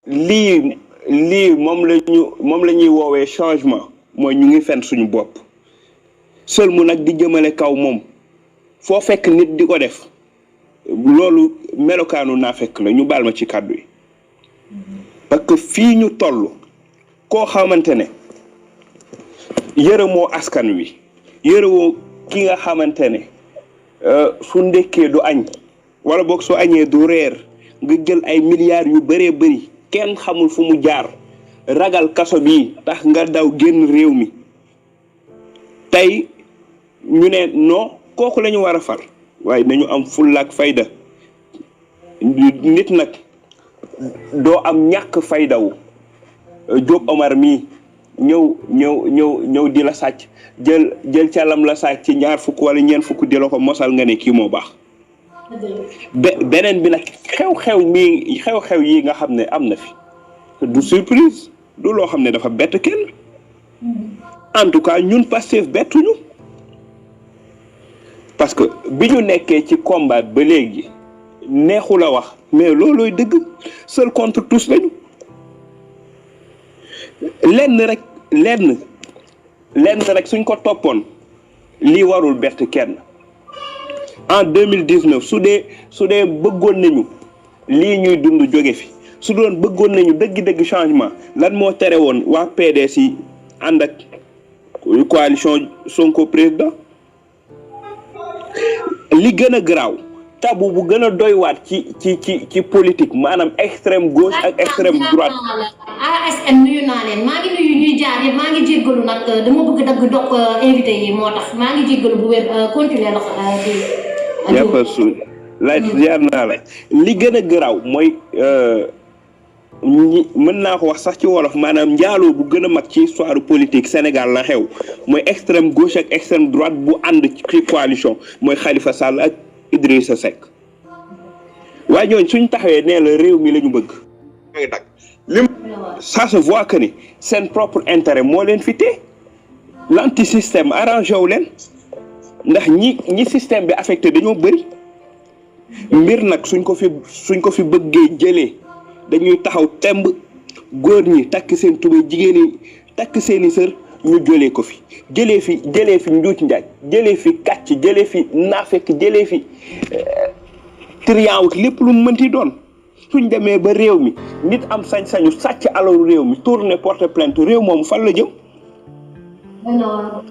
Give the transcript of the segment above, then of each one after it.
lii moom la ñuy woowee changement mooy ñu ngi fen suñu bopp seul mu nag di jëmale kaw moom foo fekk nit di ko def loolu melokaanu naa fekk la ñu baal ma ci kàddu yi parce que fii ñu toll koo xamante ne yërëmoo askan wi yërëmoo ki nga xamante ne su ndekkee du añ wala boog su añee du reer nga jël ay milliards yu bëree bëri kenn xamul fu mu jaar ragal kaso bi tax nga daw génn réew mi tey ñu ne non kooku la ñu war a far waaye nañu am fulla ak fayda nit nag doo am ñàkk faydawu Diop Omar mii ñëw di la sàcc jël calam la sàcc ci ñaar fukk wala ñeent fukk di la ko mosal nga ne kii moo baax beneen bi nag xew-xew yi nga xam ne am na fi du surprise du loo xam ne dafa bett kenn en tout cas ñun Pastef bettuñu parce que bi ñu nekkee ci combat ba léegi neexu la wax mais loolooy dëgg seul contre tous lañu lenn rek suñ ko toppoon lii warul bett kenn en 2019 su dee bëggoon nañu lii ñuy dund jóge fi su doon bëggoon nañu dëgg-dëgg changement lan moo tere woon waa PDS yi ànd ak coalition Sonko président li gën a garaaw tabu bu gën a doy waat ci politique maanaam extrême gauche ak extrême droite. ASN nuyu naa leen maa ngi nuyu ñuy jaar yëpp maa ngi jéggalu nag dama bëgg dagg dog invité yi moo tax maa ngi jéggalu bu wér continuer la di. jàppal suul laaj jaar naa la li gën a garaaw mooy mën naa ko wax sax ci wolof maanaam njaaloo bu gën a mag ci histoire politique Sénégal la xew mooy extrême gauche ak extrême droite bu ànd ci coalition mooy Khalifa Sall ak Idrissa Seck waaye ñooñu suñ taxawee nee la réew mi la ñu bëgg. Ça se voit que ni seen propre intérêt moo leen fi tee l'anti-système arrangé wu leen ndax ñi système bi affecté dañoo bëri mbir nag suñ ko fi bëggee jëlee dañuy taxaw temb góor ñi takk seen tubéy jigéen ñi takk seeni sër ñu jëlee ko fi jëlee fi njuuj njaaj jëlee fi kàcc jëlee fi naafekk jëlee fi triant lépp lu mu mënti doon suñ demee ba réew mi nit am sañ-sañu sàcc alalu réew mi tourner porter plainte réew moomu fan la jëm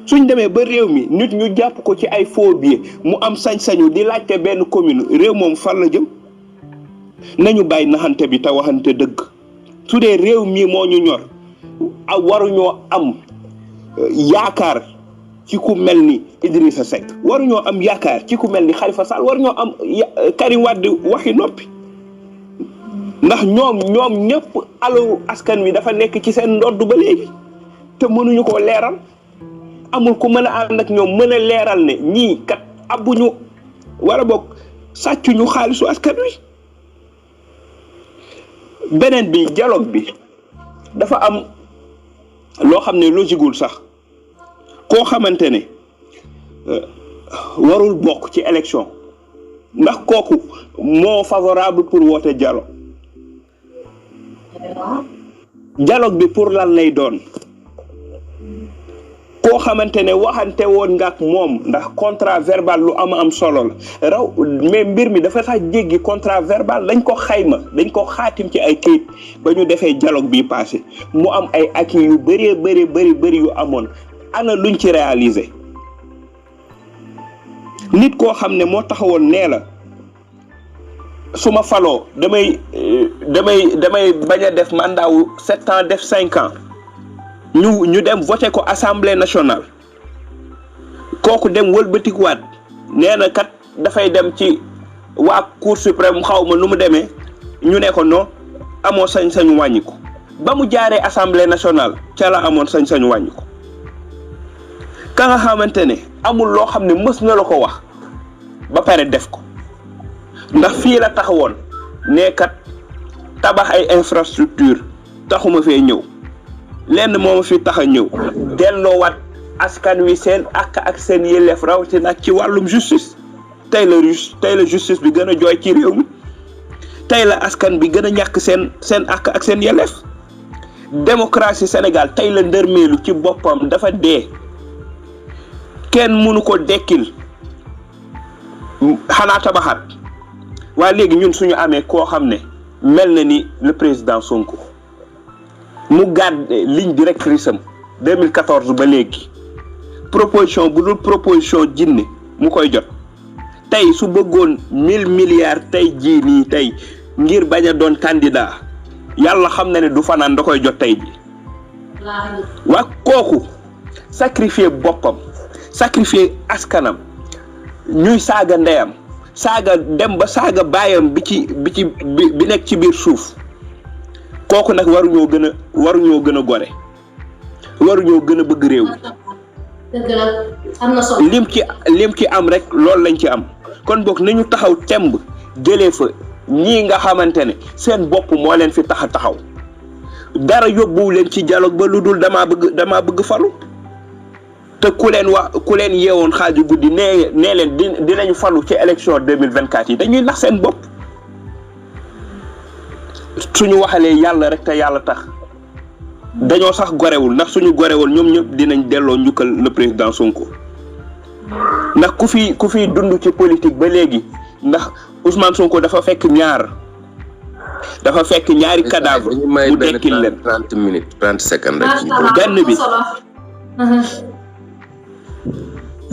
suñ demee ba réew mi nit ñu jàpp ko ci ay faux billets mu am sañ-sañu di laajte benn commune réew moomu fan la jëm nañu bàyyi naxante bi te waxante dëgg su dee réew mi moo ñu ñor waruñoo am yaakaar ci ku mel ni Idrissa Seck waruñoo am yaakaar ci ku mel ni Khalifa Sall waruñoo am Karim Wade waxi noppi ndax ñoom ñëpp alalu askan wi dafa nekk ci seen ndodd ba léegi te mënuñu ko leeral amul ku mën a ànd ak ñoom mën a leeral ne ñii kat abuñu wala boog sàccuñu xaalisu askan wi. beneen bi dialogue bi dafa am loo xam ne logiqueul sax koo xamante ne warul bokk ci élection ndax kooku moo favorable pour woote dialogue bi pour lan lay doon koo xamante ne waxante woon nga ak moom ndax contrat verbal lu am solo la raw mais mbir mi dafa sax jéggi contrat verbal dañ ko xayma dañ ko xaatim ci ay kayit ba ñu defee dialogue bi passé mu am ay acquis yu bëri yu amoon ana luñ ci réaliser nit koo xam ne moo taxawoon nee la su ma faloo damay bañ a def mandat wu 7 ans def 5 ans ñu dem voté ko assemblée nationale kooku dem wëlbatikuwaat nee na kat dafay dem ci waa cour suprême xaw ma nu mu demee ñu ne ko non amoo sañ-sañu wàññi ko ba mu jaaree assemblée nationale ca la amoon sañ-sañu wàññi ko ka nga xamante ne amul loo xam ne mës na la ko wax ba pare def ko ndax fii la taxawoon ne kat tabax ay infrastructure taxuma fee ñëw lenn moo ma fi tax a ñëw delloowaat askan wi seen ak seen yelleef rawatina ak ci wàllum justice tey la justice bi gën a jooy ci réew mi tey la askan bi gën a ñàkk seen àq ak seen yelleef démocratie Sénégal tey la ndërmeelu ci boppam dafa dee kenn mënu ko dekkil xanaa tabaxaat waaye léegi ñun suñu amee koo xam ne mel na ni le président Sonko mu gàdd ligne directrice am 2014 ba léegi proposition bu dul proposition jinne mu koy jot tey su bëggoon 1000 milliards tey jii nii tey ngir bañ a doon candidat yàlla xam na ne du fanaan da koy jot tey ji waa kooku sacrifier boppam sacrifier askanam ñuy saaga ndeyam saaga dem ba saaga baayam bi nekk ci biir suuf kooku nag waruñoo gën a gore waruñoo gën a bëgg réew lim ci am rek loolu lañ ci am kon boog nañu taxaw temb jëlee fa ñii nga xamante ne seen bopp moo leen fi taxaw dara yóbbuwu leen ci dialogue ba lu dul damaa bëgg falu te ku leen yeewoon xaaju guddi nee leen dinañu falu ci élection 2024 yi dañuy nax seen bopp suñu waxalee yàlla rek te yàlla tax dañoo sax gorewul ndax suñu gorewul ñoom ñëpp dinañ delloo njukkal le président Sonko ndax ku fi dund ci politique ba léegi ndax Ousmane Sonko dafa fekk ñaari cadavre mu dekkil leen 30 minutes 30 secondes rek benn bi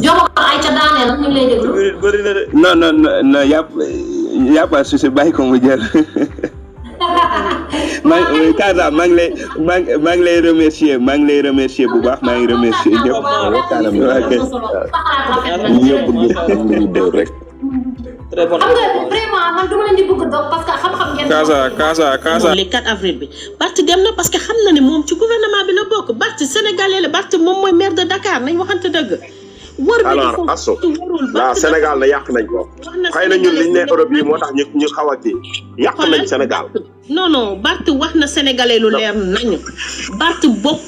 jomo ko ay ca daanee nag ñu ngi lay déglu bëri na de non yàpp su bàyyi ko mu jël maa ngi lay remercier bu baax maa ngi remercier ñëpp rek xam nga vraiment man duma leen di bëgg dog parce que xam-xam ngeen Casa le 4 avril bi Barth dem na parce que xam na ne moom ci gouvernement bi la bokk Barth sénégalais la Barth moom mooy maire de Dakar nañ waxante dëgg alors asso la Sénégal la yàq nañ ko xëy na ñun liñ ne Europe yi moo tax ñu xaw a kii yàq nañ Sénégal non Barth wax na sénégalais lu leer nañu Barth bopp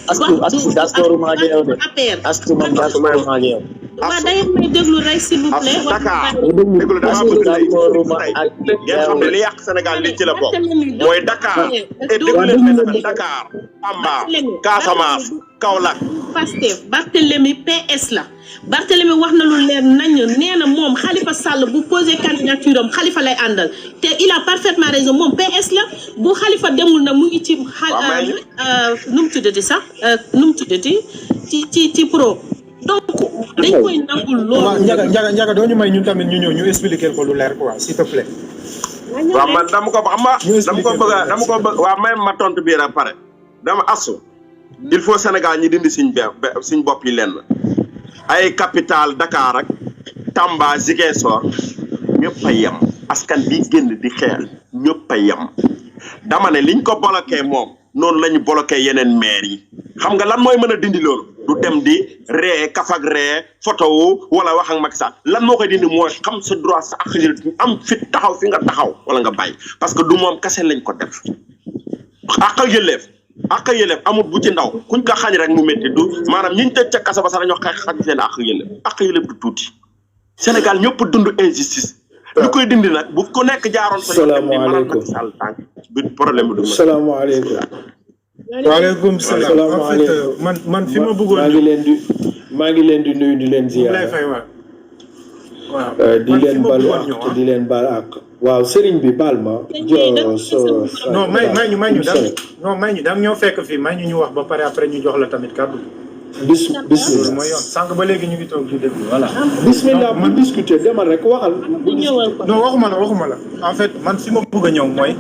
waaw day may déglu rek s'il vous plaît Dakar déglu dama bëgg tey ngeen xam ne li yàq Sénégal li ci la bokk mooy Dakar et déglu leen Dakar Tamba Casamance Kaolack Pastef Barthélémy PS la Barthélémy wax na lu leer nañu nee na moom Khalifa Sall bu posé candidature am Khalifa lay àndal te il a parfaitement raison moom PS la bu Khalifa demul na mu ngi ci nu mu tuddati sax nu mu tuddati ci pro donc dañ koy nangul loolu. waaw Ndiaga doo ñu may ñun tamit ñu ñëw ñu expliquer ko lu leer quoi s'il te plaît. waaw man dama ko bëgg waaw may ma tontu biir a pare dama asu il faut Sénégal ñi dindi suñ bopp yi lenn ay capital Dakar ak Tamba Ziguinchor ñëpp a yem askan bi génn di xeex ñëpp a yem dama ne liñ ko bloqué moom noonu lañu bloqué yeneen maire yi xam nga lan mooy mën a dindi loolu du dem di ree kafak ree photo wala wax ak Macky Sall lan moo koy dindi mooy xam sa droit sa ak am fit taxaw fi nga taxaw wala nga bàyyi parce que du moom kese lañ ko def ak yëleef amul bu ci ndaw kuñ ko xañ rek mu métti du maanaam ñiñ tëj ca kasa ba sax dañoo xañ seen ak yëleef du tuuti Sénégal ñëpp dund injustice lu koy dindi nag bu ko nekk jaaroon fa salaamaaleykum bi problème du salaamaaleykum waaleykum salaam en fait man fi ma bëggoon maa ngi leen di nuyu di leen ziar di leen balu ak te di leen baal ak waaw sëriñ bi baal ma non may ñu dam ñoo fekk fii may ñu wax ba pare après ñu jox la tamit kàddu bismillah mooy yoon sànq ba léegi ñu ngi toog di déglu voilà bismillah bu discuter demal rek waxal non waxuma la en fait man fi ma bëgg a ñëw mooy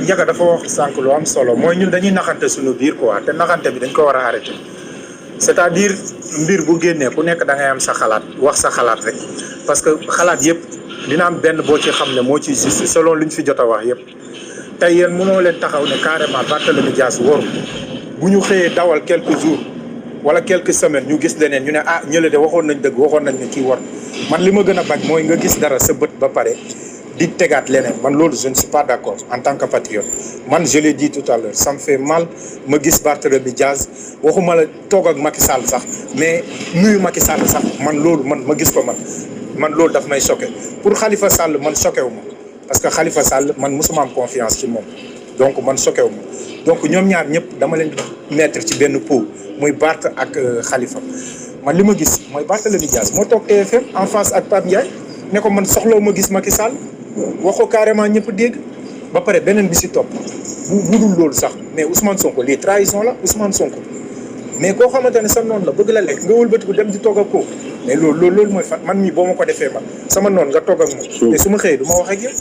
Ndiaga dafa wax sànq lu am solo mooy ñun dañuy naxante suñu biir quoi te naxante bi dañ ko war a arrêté c'est-à-dire mbir bu génnee ku nekk da ngay am sa xalaat wax sa xalaat rek parce que xalaat yëpp dina am benn boo ci xam ne moo ciy juste selon li ñu fi jot a wax yëpp tey yéen mënoo leen taxaw ne carrément Barthélémy Dias wóor bu ñu xëyee dawal quelques jours wala quelques semaines ñu gis leneen ñu ne ah ñële de waxoon nañ dëgg waxoon nañ ne kii war man li ma gën a bañ mooy nga gis dara sa bët ba pare di tegaat leneen man loolu je ne suis pas d'accord en tant que patriote man je l'ai dit tout à l'heure ça me fait mal ma gis Barthélémy Dias waxuma la toog ak Macky Sall sax mais nuyu Macky Sall sax man loolu man ma gis ko man loolu daf may choqué pour Khalifa Sall man choqué wu ma parce que Khalifa Sall man musuma am confiance ci moom donc man sokew ma donc ñoom ñaar ñëpp dama leen di mettre ci benn pot muy Barth ak Khalifa man li ma gis mooy Barthélémy Dias moo toog TFM en face ak Pape Ndiaye ne ko man soxlaw ma gis Macky Sall wax ko carrément ñëpp dégg ba pare beneen bi si topp bu dul loolu sax mais Ousmane Sonko lii trahison la Ousmane Sonko mais koo xamante ne sa noonu la bëgg la lekk nga wëlbatiku dem di togg ak kooku mais loolu mooy fan man mii boo ma ko defee man sama noonu nga togg ak moom mais su ma xëyee du ma wax ak yow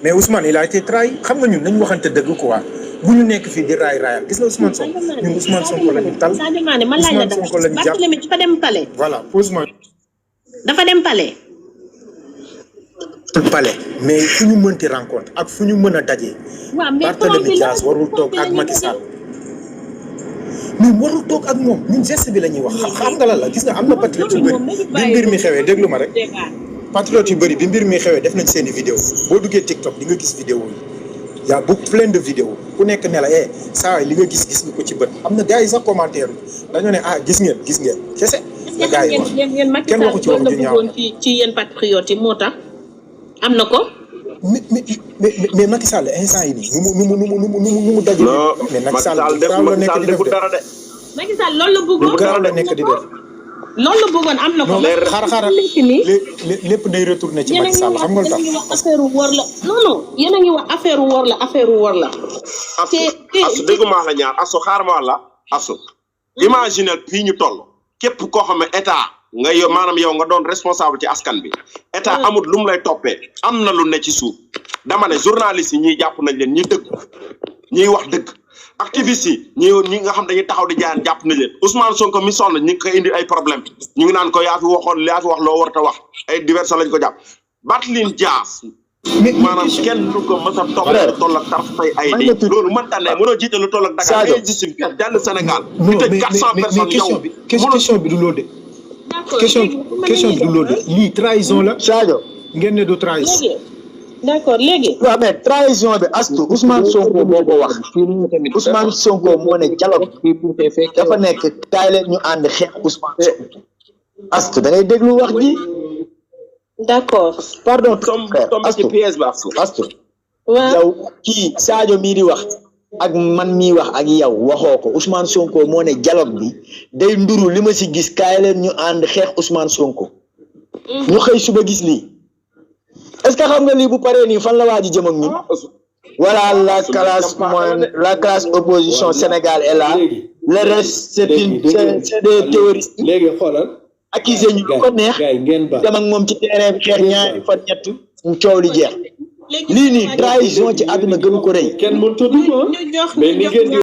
mais Ousmane il a été trahi xam nga ñun nañ waxante dëgg quoi bu ñu nekk fii di raayal gis nga Ousmane Sonko ñun Ousmane Sonko lañu tal Ousmane Sonko lañu jàpp dafa dem palais. voilà pose-moi. dafa dem palais. palais mais fu ñu mënti rencontre ak fu ñu mën a dajee. waaw mais Barthélémy Dias warul toog ak Macky Sall. ñun warul toog ak moom ñun geste bi la ñuy wax xam nga lan la gis nga am na patriote yu bëri bi mbir mi xewee déglu ma rek. patriote yu bëri bi mbir mi xewee def nañ seeni vidéo boo duggee TikTok di nga gis vidéo yi y a beaucoup plein de vidéos ku nekk ne la saa li nga gis nga ko ci bët am na gars yi sax commentaire dañoo ne gis ngeen kese. la gars yi wax kenn waxu ci wax ju ñaaw ci yéen patriote yi moo tax am na ko. mais Macky Sall instant yi nii nu mu daje. mais Macky Sall la nekk di def de. Macky Sall loolu la bëggoon la nekk di def. loolu la bëggoon am na ko. xaaral lépp day retourné ci Macky Sall xam nga lu tax. yéen a ngi wax affaire wor la non yéen a ngi wax affaire wor la. asu dégguma la ñaar asu xaarama la asu. imaginel fii ñu toll képp koo xam ne état nga yow maanaam yow nga doon responsable ci askan bi état amul lu mu lay toppee am na lu ne ci suuf dama ne journaliste yi ñiy jàpp nañ leen ñi dëgg ñiy wax dëgg. activiste yi ñi nga xam dañuy taxaw di jaan jàpp na leen Ousmane Sonko mi sonn ñu ngi koy indi ay problème ñu ngi naan ko yaa fi wax loo war a wax ay divers lañ ko jàpp Barthélémy Dias maanaam kenn du ko mës a topp toll ak tarf fay ay di loolu mënta ne mënoo jiite lu toll ak Dakar ngay gis ci dell Sénégal di tëj 400 personnes yow question bi du loolu de question bi du loolu de lii trahison la Sadio ngeen ne du trahison d'accord léegi. waaw mais trahison bi astu Ousmane Sonko moo ko wax Ousmane Sonko moo ne dialogue dafa nekk kaay leen ñu ànd xeex Ousmane Sonko astu da ngay déglu wax ji. d'accord. pardon astu waaw yow kii Sadio mii di wax ak man mii wax ak yow waxoo ko Ousmane Sonko moo ne dialogue bi day nduru li ma si gis kaay leen ñu ànd xeex Ousmane Sonko. ñu xëy suba gis lii. est-ce que xam nga lii bu paree nii fan la waa ji jëm ak ñun voilà la classe opposition Sénégal est là le reste c'est des terroristes léegi xoolal accusé ñu ko neex dem ak moom ci terrain bi xeex ñaari fan ñett coow li jeex lii nii trahison ci àdduna gënu ko rëy kenn mënut a dugg mais ni ngeen di